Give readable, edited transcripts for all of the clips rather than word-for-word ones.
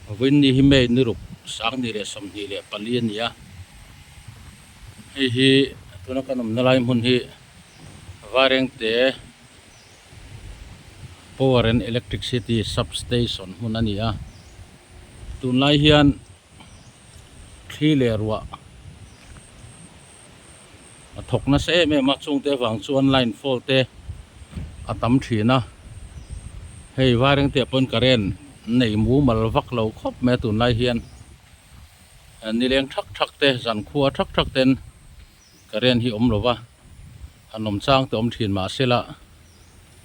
Vawiinni hi May ni ruk 2024 a ni a, hei hi tuna kan awmna lai hmun hi Vairengte Power and Electricity Sub Station hmun a ni a, tunlai hian thli leh ruah a thawk nasa em em a chungte avang chuan line fault te a tam thin a hei vairengte ah pawn current an nei mumal vak lo khawp mai a tunlai hian nileng thak thak te zankhua thak thak ten current hi awm lo va han awm chang te awm thin mahsela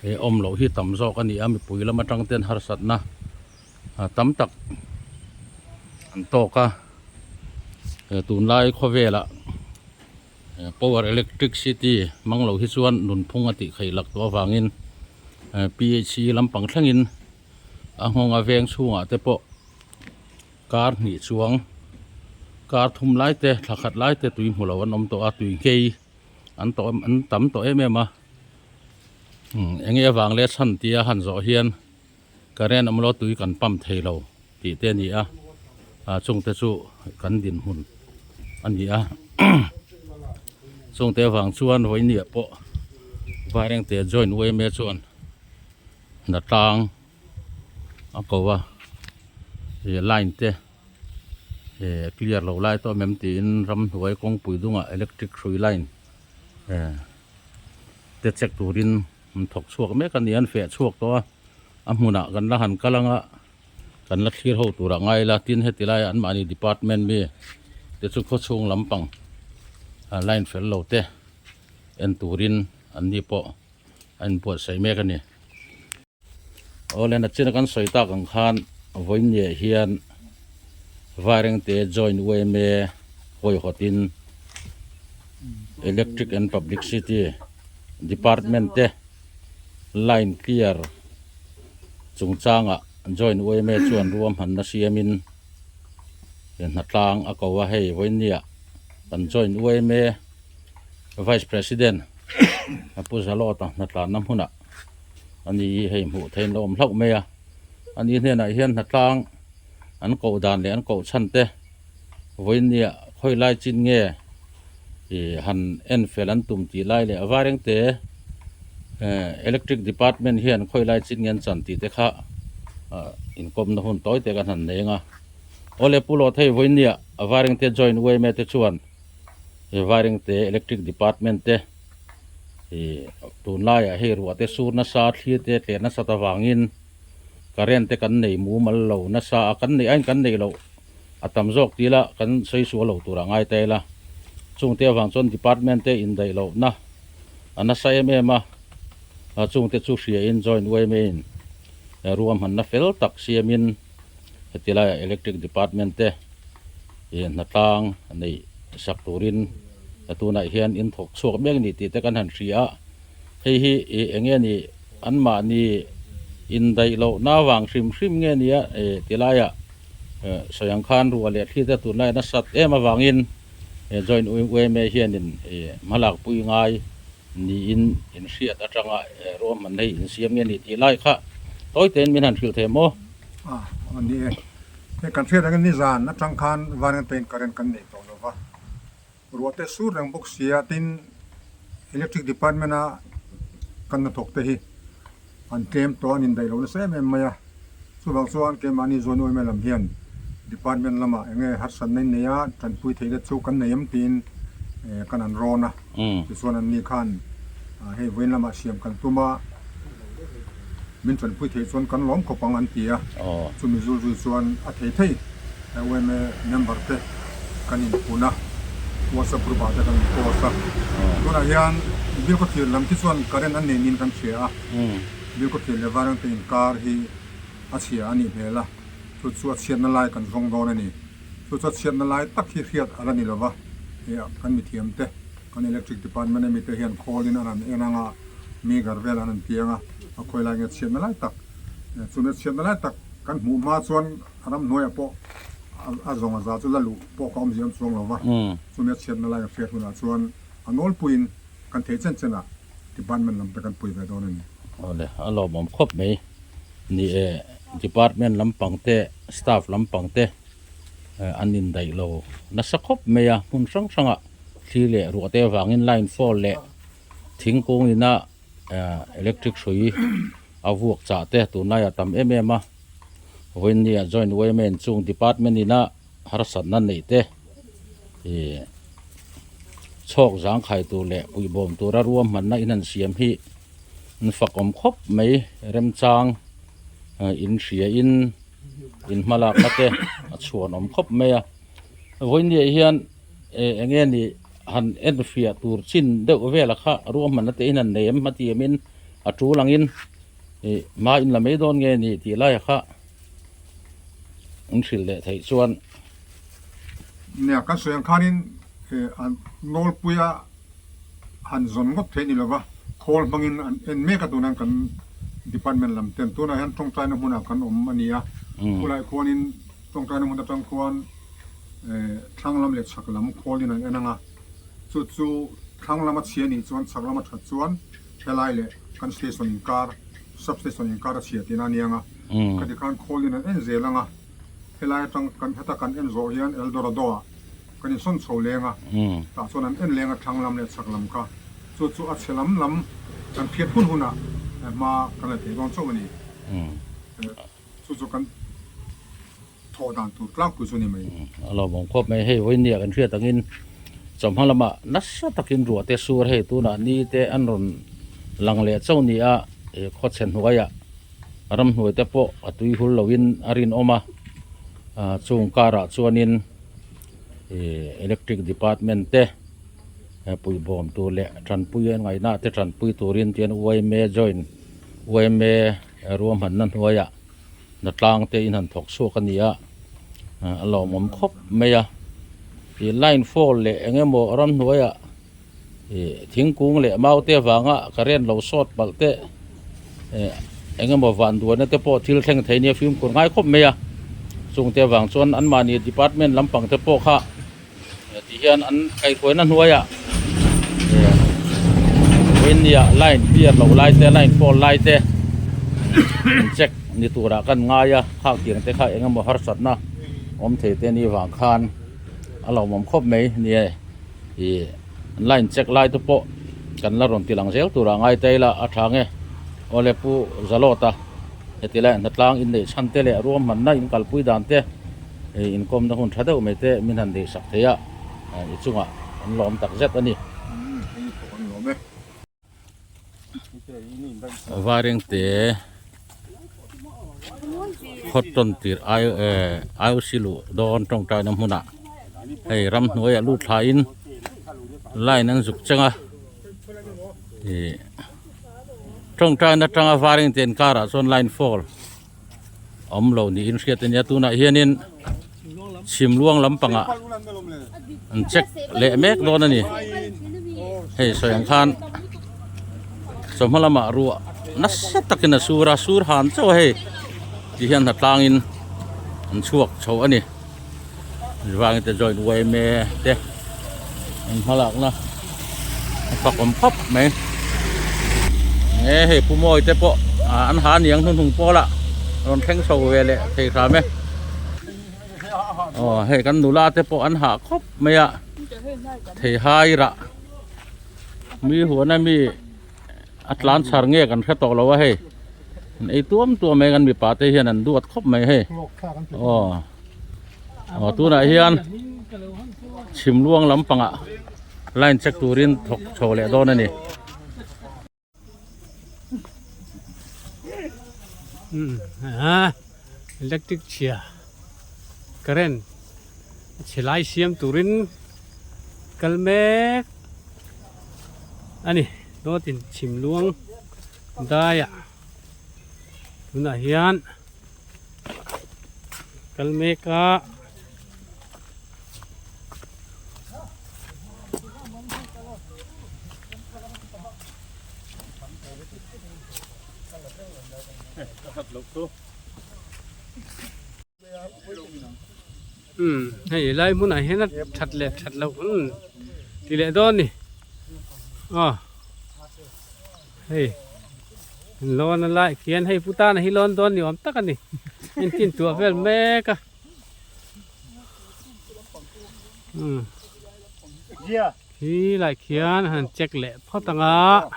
he awm loh hi tam zawk a ni a mipui lam atang ten harsatna tam tak an tawk a tunlai khawvelah power electricity hmang lo hi chuan nunphung a tih khaih lak tawh avangin P H E lampang thlengin a nghawng a veng chhungah te pawh kar hnih chuang kar thum lai te thla khat lai te tui hmu lo an awm tawh a tui nghei an tawh an tam tawh em em a eng nge avang leh chhan tia han zawh hian. Current awm lo tui kan pump thei lo tih te a ni a, ah chungte chu kan dinhmun a ni a, chungte avang chuan vawinia pawh Vairengte joint yma chuan hnatlang a ko a, ih line te ih clear loh lai tawh em tiin ramhnuai kawngpui dungah electric hrui line eh te check turin. An thawk chhuak mek a ni, an feh chhuak tawh a, a hmunah kan la han kal anga kan la thlir ho turah ngai ila, tin heti laiah anmahni department mi te chu khawchhung lampang line fel lo te en turin anni pawh a inbuatsaih mek a ni. Awle nachina kan sawi tak ang khan vawiinniah hian Vairengte Joint yma hawihawtin Electric and Publicity Department te line clear chungchangah Joint yma chuan ruahmanna siamin hnatlang a ko a, hei vawiinniah kan Joint yma Vice President Pu Zalawta hnatlanna hmunah a ni hi hei hmuh theih an lo awm hlauh mai a a ni hnenah hian hnatlang an koh dan leh an koh chhan te vawinia khawi lai chin nge ih han en fel an tum tih lai leh a var eng te eh electric department hian khawi lai chin nge an chan tih te kha ah inkawmna hun tawi te kan han nei ang a awle pu lawh thei vawinia a var eng te join yma te chuan var eng te electric department te. Ih tunlaiah hei ruah te sur nasa thlir te tleh nasat avangin current te kan nei mumal lo nasa a kan neih aiin kan neih loh a tam zawk tih ila kan sawi sual lo turah ngai ta ila chungte avang chuan department te indaih lohna a nasa em em a chungte chu hriain joint yma in ruahmanna fel tak siamin heti laiah electric department te ih hnatlang neih sak turin. Tunah hian in thawk chhuak mek a ni tih te kan han hria a, hei hi ih eng nge ni anmahni indaih lohna vang hrim hrim nge nia ih ti laiah sawi ang khan ruah leh thli te tunlai a nasat em avangin joint yma hianin ih hmalakpui ngai niin in hriat atanga ruahman hei insiam nge ni tih lai kha tawi tein min han hrilh thei maw? A, a ni e. Hei kan hriat angin nizan atang khan Vairengtein current kan nei tawh lova. Ruah te sur reng bawk sia tin electric department a kan hnathawk te hi an tlem tawh an indaih lo nasa em em mai a, chuvang chuan keimahni zawn uaime lam hian department lamah eng nge harsatna in nei a tanpui theihna chu kan nei em tiin kan han rawn a, tichuan anni khan hei vawiin lamah siam kan tum a, min tanpui theih chuan kan lawm khawp ang an ti a, chumi zul zui chuan a thei thei. Yma member te kan inpun a, WhatsApp group ah te kan in post a. Tunah hian Bilkhawthlir lam khi chuan current an nei niin kan hria a, Bilkhawthlir leh Vairengte inkar hi a chhia a nih hmel a, chu chu a chhiatna lai kan zawng dawn a ni. Chu chu a chhiatna lai tak hi hriat a la ni lo va, hei kan mithiam te, kan electric department ami te hian khawl in an han en ang a, meter vel an han piang a, a khawi lai nge chhiatna lai tak, chumi a chhiatna lai tak kan hmuh hma chuan A ramhnuaiah pawh a zawng a za chu la luh pawh ka awm ziam chuang lo va, chumi a chhiatna lai ka hriat hunah chuan a nawlpuiin kan thei chen chenah department lam te kan pui ve dawn a ni. Awle, a lawmawm khawp mai. Ni e, department lampang te staff lampang te an indaih lo nasa khawp mai a hmun hrang hrangah thli leh ruah te avangin line fall leh thingkung ina electric hrui a vuak chah te tunlaiah tam em em a vawinia joint women chung department ina harsatna neih te ih chhawk zangkhai tur leh puihbawm tura ruahmanna in han siam hi an fakawm khawp mai remchang in hria in in hmalakna te a chhuanawm khawp mai a vawinia hian eh eng nge ni han en fiah tur chin deuh vela kha ruahmanna te in han nei em hmatiamin a tul angin ih hma in la mai dawn nge ni tih laia kha. An hrilh leh theih chuan. Nia, kan sawi ang khanin an nawlpuia han zawn ngawt theih ni lova, khawl hmangin an en mek a tunah kan department lam ten tunah hian tawngtaina hmunah kan awm a ni a, khulai khuanin tawngtaina hmun atang khuan thlang lam leh chhak lam khawlin an en ang a, chu chu thlang lama chhia nih chuan chhak lama that chuan helai leh kan station inkar sub station inkar a chhia tihna a ni ang a. Khati khan khawlin an en zel ang a, helai atang kan heta kan en zawh hian El Dorado ah kan insawn chho leng a, tah chuan an en leng a thlang lam leh chhak lam kha, chu chu a chhe lam lam kan phiat hun hunah hma kan la thei dawn chauh a ni. Chu chu kan thawh dan tur tlangpui chu a ni mai. A lawmawm khawp mai, hei vawinia kan hriat angin chawhma lamah nasa takin ruah te sur hei tunah ni te an rawn lang leh chauh ni a, khawchhe hnuaiah Ramhnuai te pawh a tui hul loin a rinawm a, chung karah chuanin ih electric department te puihbawm tur leh tanpui a ngaihna te tanpui turin tian yma joint yma ruahmanna hnuaiah hnatlang te in han thawk chhuak a ni a, a lawmawm khawp mai a, ih line fall leh eng emaw ramhnuaiah. Ih thingkung leh mau te avanga current lo sawt palh te eh eng emaw van duahna te pawh thil thleng thei nia fimkhur ngai khawp mai a chung te avang chuan anmahni department lampang te pawh kha ti hian an kaihhruaina hnuaiah eh vawinia line clear loh lai te line fall lai te an check ni turah kan ngai a khak tiang te kha eng emaw harsatna awm thei te ni vang khan a lawmawm khawp mai nia. Ih line check lai te pawh kan la rawn ti lang zel turah ngai ta ila a tha nge awle pu Zalawta heti lai hnatlang inneih chhan te leh ruahmanna in kalpui dan te ih inkawmna hun tha deuh mai te min han neih sak thei a i chungah an lawm tak zet a ni. Vairengte khaw tawn tir ai eh IOC luh dawn tawngtaina hmunah hei ramhnuaiah lut thlain line an zuk cheng a ih tawngtaina atanga Vairengte inkarah chuan line fall awm lo niin hriat a nia tunah hianin chhim luang lampangah an check leh mek dawn a ni hei sawi ang khan chawhma lamah ruah nasa takin a sur a sur han chauh a hei ti hian hnatlangin an chhuak chho a ni vangin te joint yma te an hmalakna a fakawm khawp mai e hei pu mawi te pawh an ha aniang hnuhnung pawlah rawn thleng chho ve leh thei hram e aw hei kan nula te pawh an hah khawp mai a thei hai rah mi huan ami a tlan chhar nge kan hre tawh lo a hei an ei tuam tuam mai kan mipa te hian an duat khawp mai hei aw aw tunah hian chhim luang lampangah line check turin thawk chho leh dawn a ni. Electric chhia current chhe lai siam turin kal mek a ni dawtin chhim luang daiah tunah hian kal mek a. Hei lai hmunah hian a that leh that loh hun ti leh dawn a ni aw hei lawn a lai khian hei pu tana hi lawn dawn ni awm tak a ni. Entin tuah vel mek a. Khi lai khian han check leh phawt ang a.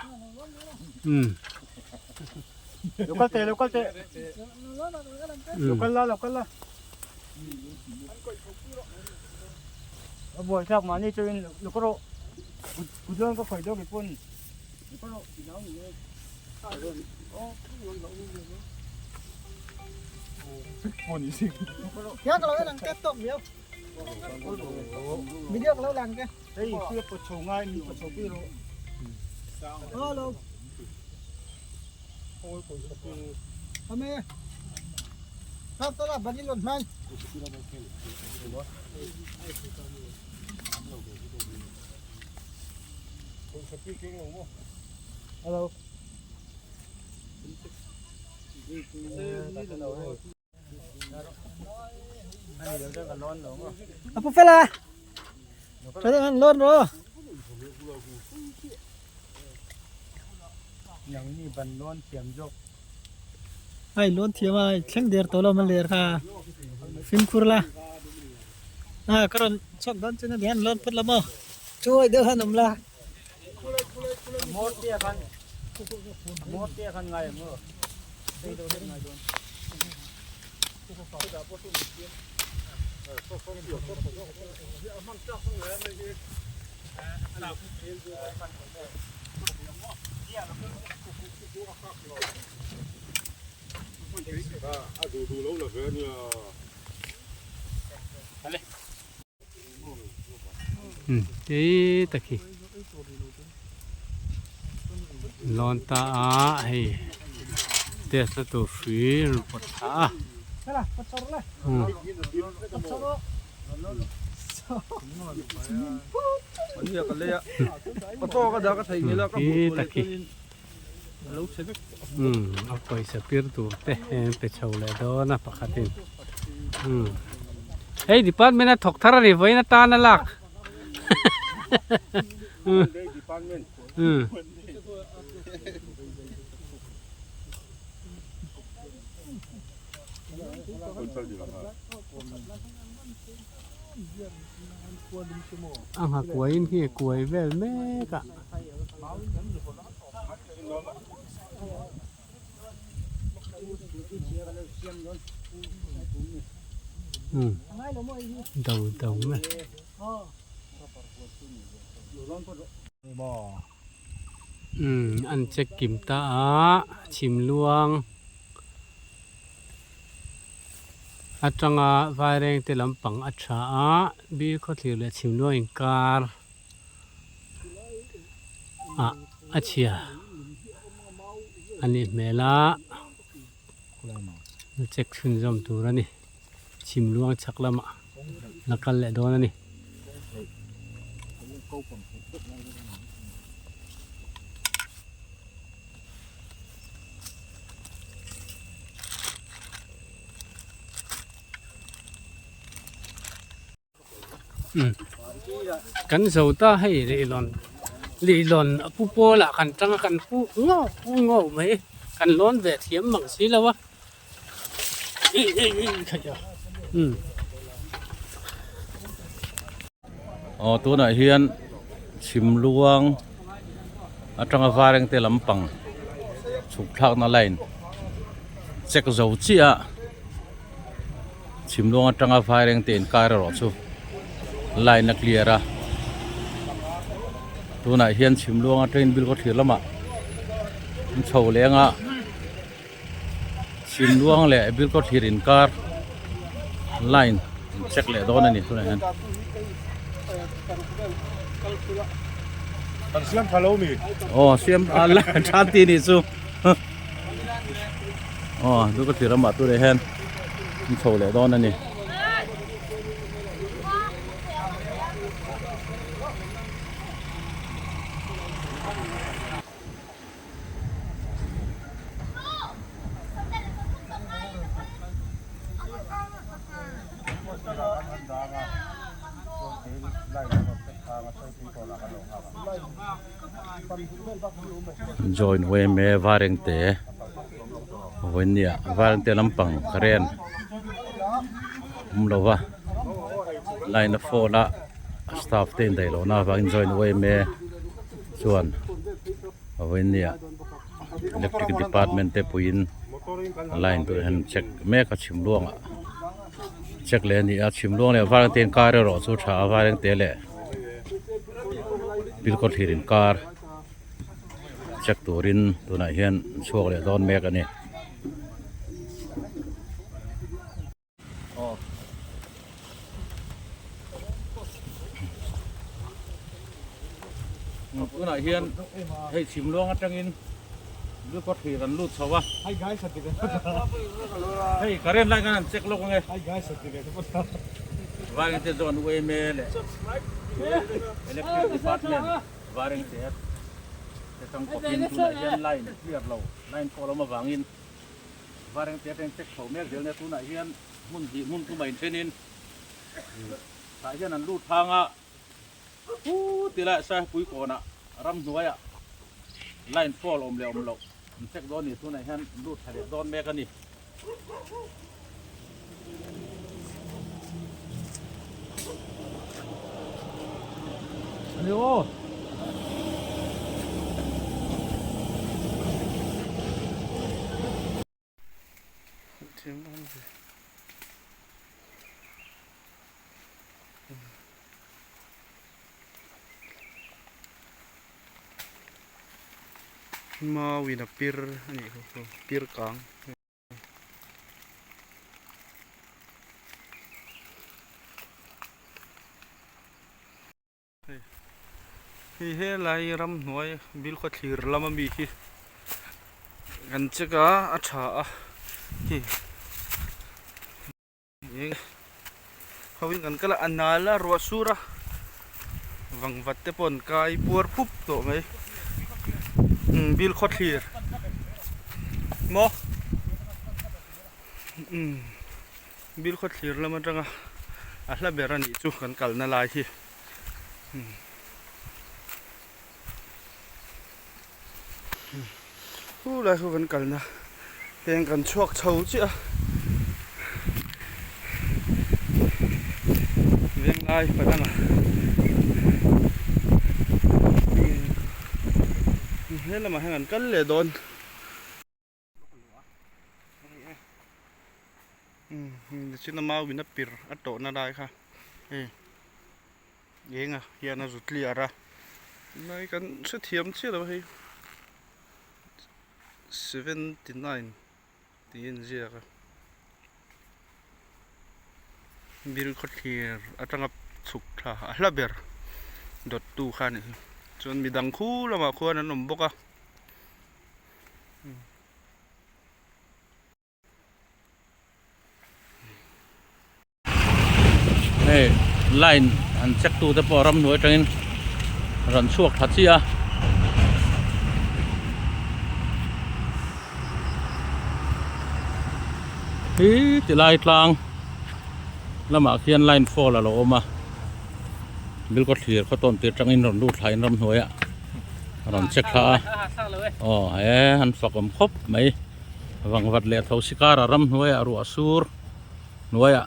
Apu fela Tadi han lon ro Yang ni ban lon thiam zawk. Ai lon thiam a thleng der tawh lo man ler kha fimkhur la a ka rawn chhuak dawn chu na hian lon phawt la maw chuai deuh han awm la. Tei tak hi lawn ta a hei test na tur hrui rawn pawt thla a. Tei tak hi a pawisa pir tur te an pe chho leh dawn a pakhatin hei department a thawk thar a ni vawiin atan a lak a nghakuaiin hi a kuai vel mek a. Do do mai umm an check kim ta a chhim luang atanga vaireng te lampang a tha a bil khawthlir leh chhim luang inkar. ah a chhia a nih hmel a check chhunzawm tur a ni chhim luang chhak lamah la kal leh dawn a ni. Kan zo ta hei leihlawn leihlawn a pu pawl ah kan tang a kan pu ngau pu ngau mai kan lawn ve thiam mang si lo a umm. Aw tunah hian chhim luang atanga vareng te lampang chhuk thlakna line check zo chiah a. Chhimluang atanga vaireng te inkar erawh chu line a clear a tunah hian chhimluang atangin bill kawt thlir lamah an chho leh anga chhimluang leh bill kawt thlir inkar line an check leh dawn a ni tunah hian. Kan siam tha lo mi. Aw siam a line than ti nih chu. Aw chu ka thlir amah turah hian an chho leh dawn a ni. Join yma varengte. Vawinia Vairengte lampang current awm lo va line a fall a staff te indaih lohna avangin join yma chuan vawinia electric department te puiin line tur hian check mek a chhim luangah check leh a ni a chhim luang leh Vairengte inkar erawh chu tha a Vairengte leh Bilkhawthlir inkar. Check turin tunah hian an chhuak leh dawn mek a ni. Tunah hian hei chhim luang atangin Bilkawt thlir an lut chho a. Hei current lai khan an check lawk ange. Vairengte zawn UMA leh Electric Department. Vairengte te tang kawpin tunah hian line clear lo line pawh a awm avangin Vairengte atangin check chho mek zel nia tunah hian hmun hnih hmun thuma inthenin tah hian an lut thang a hu ti lai Saipui kawnah ramhnuaiah line fall awm leh awm loh an check dawn a ni tunah hian lut thla leh dawn mek a ni. Mauin a pir a nih kha pir kang. Hei helai ramhnuai Bilkhawthlir lama mi hi kan check a a tha a hei eng ho in kan kal a a nal a ruah sur a vangvat te pawh an kai puar pup tawh mai umm Bilkhawthlir maw umm. Bilkhawthlir lam atanga a hla ber a nih chu kan kalna lai hi. Hu lai khu kan kalna peng kan chhuak chho chiah a. Venglai padanga he lamah hian kan kal leh dawn. Nichina mauin a pir a tawhna lai kha hei eng a hian a zut liar a tunlai kan hrethiam chiah lo hei 79 tih a inziak a Bilkhawthlir atanga chhuk thla a hla ber dawttu kha a nih hi chuan midang khu lamah khuan an awm bawk a. Hei line an check tu te pawh ramhnuai atangin rawn chhuak tha chiah a. Hi ti lai tlang lamah khian line fall a lo awm a Bilkhawthlir khaw tawn tir atangin rawn lut thlain ramhnuaiah. A rawn check thla a aw he an fak awm khawp mai vangvat leh tho sikara ramhnuaiah ruah sur hnuaiah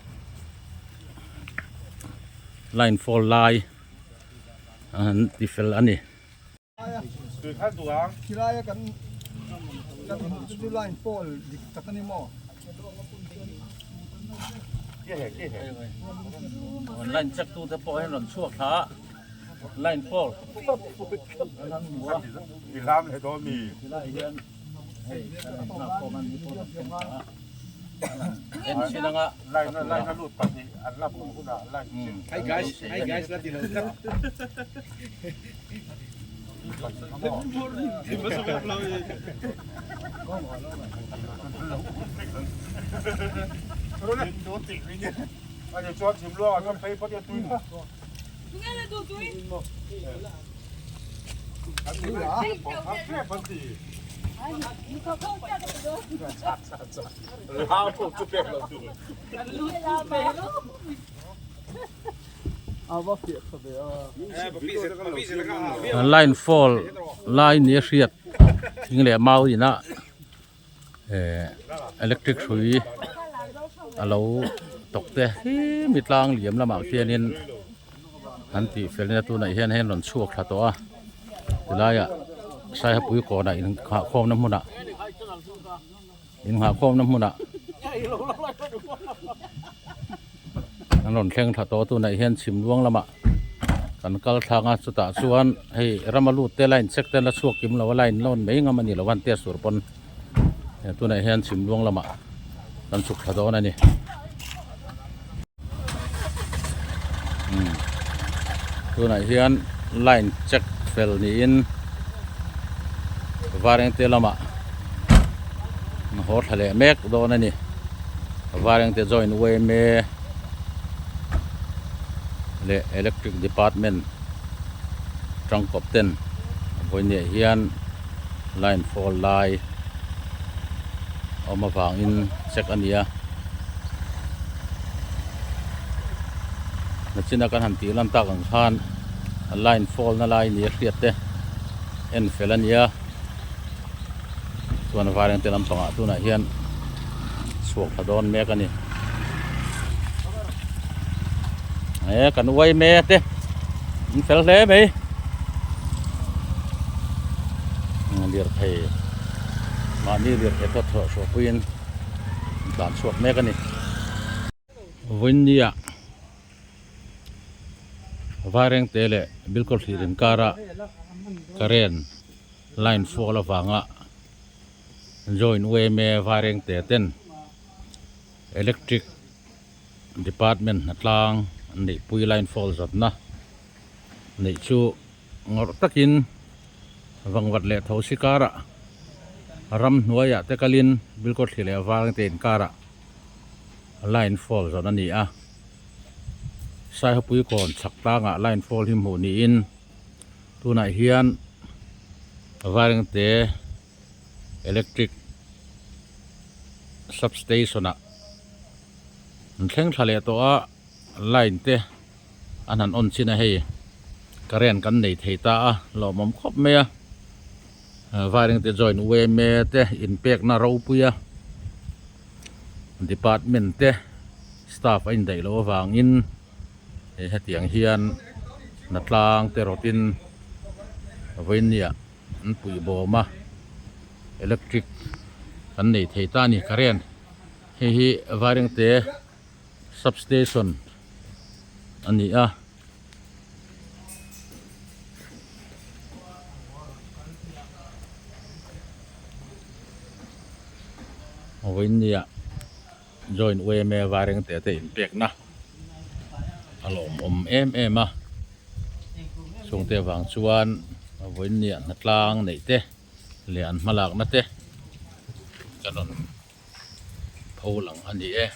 line fall lai an ti fel a ni. Line check tu te pawh hian rawn chhuak thla a. Line fall an han hmu a tilai hian hei kan han nghak khawm a ni pawh an thleng ta a en chin anga Line fall lai ni a hriat thing leh mau ina. Eh electric hrui a lo tawk te hi mi tlang liam lamah khianin an tih fel nia tunah hian hei an rawn chhuak thla tawh a tilaiah saihapui kawnah inghah khawmna hmunah inghah khawmna hmunah an rawn thleng thla tawh a tunah hian chhim luang lamah kan kal thlang a chutah chuan hei rama lut te line check te an la chhuak kim lo a line lawn mai ngam a ni lo a an test tur pawn tunah hian chhim luang lamah kan chhuk thla dawn a ni tunah hian line check fel niin varengte lamah an haw thla leh mek dawn a ni varengte join yma leh electric department tangkawp ten vawiin hian line fall lai awm avangin check a ni a nachina kan han tih lan tak ang khan line fall na lai ni a hriat te en fel a ni a chuan vairengte lampangah tunah hian chhuak thla dawn mek a ni e kan uai mek te an fel hle mai lirthei mahni lirthei pawh chhuah chhuah puiin an tlan chhuak mek a ni vawinia vairengte leh bilkawr thlir inkara current line fall avanga joint yma vairengte ten electric department hnatlang an neih pui line fall zawtna neih chu ngawrh takin vangvat leh tho si karah ramhnuaiah te kalin bilkawthli leh varngte inkarah line fall zawt a ni a Saihawpui kawn chhak tlangah line fall hi hmuh niin tunah hian varngte electric substation ah an thleng thla leh tawh a line te an han on chin a hei current kan nei thei ta a lawmawm khawp mai a wiring te join yma te inpekna ropui a department te staff a indaih loh avangin hetiang hian hnatlang te rawtin vawinia an puih bawm a electric kan nei thei ta a ni current hei hi vairengte substation a ni a. Vawinia joint yma vairengte te inpekna a lawmawm em em a chungte avang chuan vawinia hnatlang neih te leh an hmalakna te ka rawn pho lang a ni e.